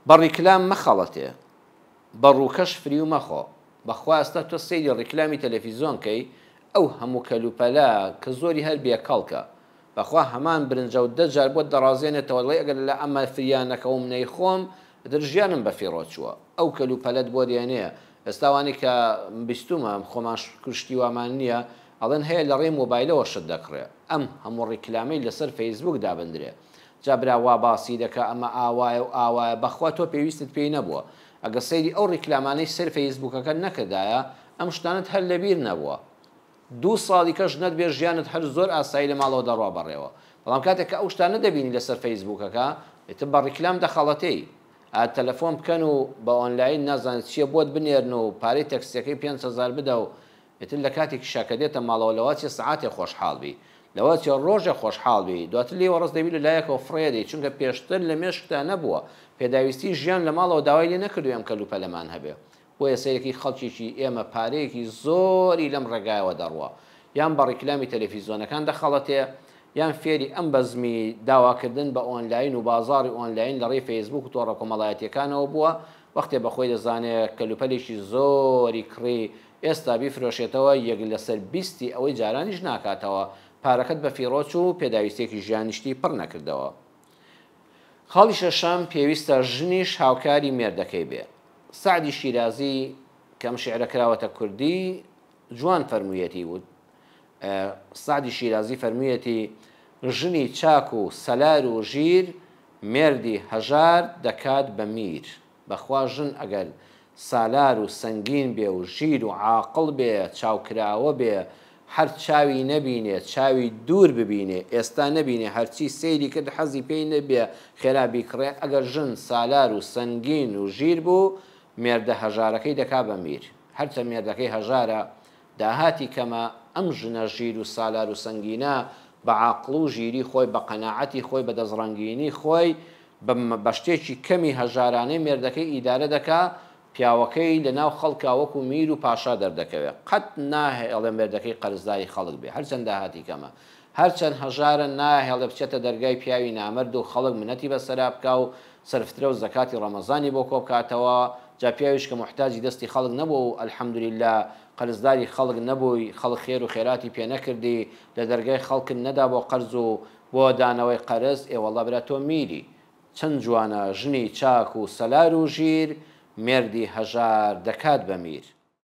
بە ڕیکلام مەخەڵەتێ، بە ڕووکەش فریو مەخۆ، بەخوا ئێستا تۆ سەیری ڕیکلامی تەلەفیزۆن کەی ئەو هەموو کەلوپەلە کە زۆری هەر بێکەڵکە بەخوا هەمان برنجە و دە جار بۆت دەڕازێنێتەوە دەڵێی ئەگەر لە ئەمە فریا نەکەوم نەیخۆم ئیتر ژیانم بەفیڕۆ چووە ئەو کەلوپەلەت بۆ دێنێ ئێستا ئەوانەی کە بیستومە خۆمان شتی وامان نییە ئەڵێن هەیە لە ڕێی مۆبایلەوە شت دەکڕێ ئەم هەموو ڕیکلامەی لەسەر فەیسبوک دابندرێ جا برا وا باسی دەکا ئەمە ئاوایە و ئاوایە بەخوا تۆ پێویستت پێی نەبووە ئەگەر سەیری ئەو ڕیکلامانەی سەر فەیسبوکەکەت نەکردایە ئەم شتانەت هەر لەبیر نەبووە دوو ساڵی کەش ژنەت بێ ژیانت هەر زۆر ئاسایی لە ماڵەوە دەڕوا بەڕێوە بەڵام کاتێک کە ئەو شتانە دەبینی لەسەر فەیسبوکەکە ئیتر بە ڕیکلام دەخەڵەتێی ئا تەلەفۆن بکەن و بە ئۆنلاین نازانێت چیە بۆت بنێرن و پارەی تەکسیەکەی 5000 بدە و ئیتر لە کاتێکیشا کە دێتە ماڵەوە لەوەچێ سەعاتێ خۆشحاڵ بی لەوەچێ ڕۆژێ خۆشحاڵ بی دواتر لێی وەڕس دەبی لە لایەکەوە فڕێ دەی چونکە پێشتر لە مێشکتا نەبووە پێداویستی ژیان لە ماڵەوە داوای لێ نەکردووی ئەم کەلوپەلەمان هەبێ بۆیە سەیرەکی خەڵکێکی ئێمە پارەیەکی زۆری لەم ڕێگایەوە دەڕوا یان بە ڕیکلامی تەلەفیزۆنەکان دەخەڵەتێ یان فێری ئەم بەزمی داواکردن بە ئۆنلاین و بازاڕی ئۆنلاین لە ڕێی فەیسبوک و تۆڕە کۆمەڵایەتیەکانەوە بووە وەختێ بە خۆی دەزانێ کەلوپەلێکی زۆری کڕی ئێستا بیفرۆشێتەوە یەک لەسەر بیستی ئەوەی جارانیش ناکاتەوە پارەکەت بە فیڕۆ چوو پێداویستیەکی ژیانیشتی پڕ نەکردەوە. خاڵی شەشەم، پێویستە ژنیش هاوکاری مێردەکەی بێ. سەعدی شیرازی کە ئەم شیعرە کراوەتە کوردی جوان فەرموویەتی و سەعدی شیرازی فەرموویەتی، ژنی چاک و سەلار و ژیر مێردی هەژار دەکات بە میر. بەخوا ژن ئەگەر سالار و سەنگین بێ و ژیر و عاقڵ بێ چاوکراوە بێ هەر چاوی نەبینێ چاوی دوور ببینێ ئێستا نەبینێ هەرچی سەیری کرد حەزی پێی نەبێ خێرا بیکڕێ ئەگەر ژن سالار و سەنگین و ژیر بوو مێردە هەژارەکەی دەکا بە میر هەرچەند مێردەکەی هەژارە داهاتی کەمە ئەم ژنە ژیر و سالار و سەنگینە بە عاقڵ و ژیری خۆی بە قەناعەتی خۆی بە دەستڕەنگینی خۆی بە بە شتێکی کەمی هەژارانەی مێردەکەی ئیدارە دەکا، پیاوەکەی لە ناو خەڵکا وەکوو میر و پاشا دەردەکەوێ. قەت ناهێڵێ مێردەکەی قەرزداری خەڵک بێ، هەرچەند داهاتی کەمە. هەرچەند هەژارە ناهێڵێ بچێتە دەرگای پیاوی نامەرد و خەڵک منەتی بە سەرا بکا و سەرفترە و زەکاتی ڕەمەزانی بۆ کۆ بکاتەوە. جا پیاویش کە موحتاجی دەستی خەڵک نەبووە و الحمدللە قەرزداری خەڵک نەبووی، خەڵک خێر و خێراتی پێ نەکردی، لە دەرگای خەڵکت نەدا بۆ قەرز و بۆ دانەوەی قەرز، ئێ وەڵا برا تۆ میری. چەند جوانە ژنی چاک و سەلار و ژیر، مێردی هەژار دەکات بە میر.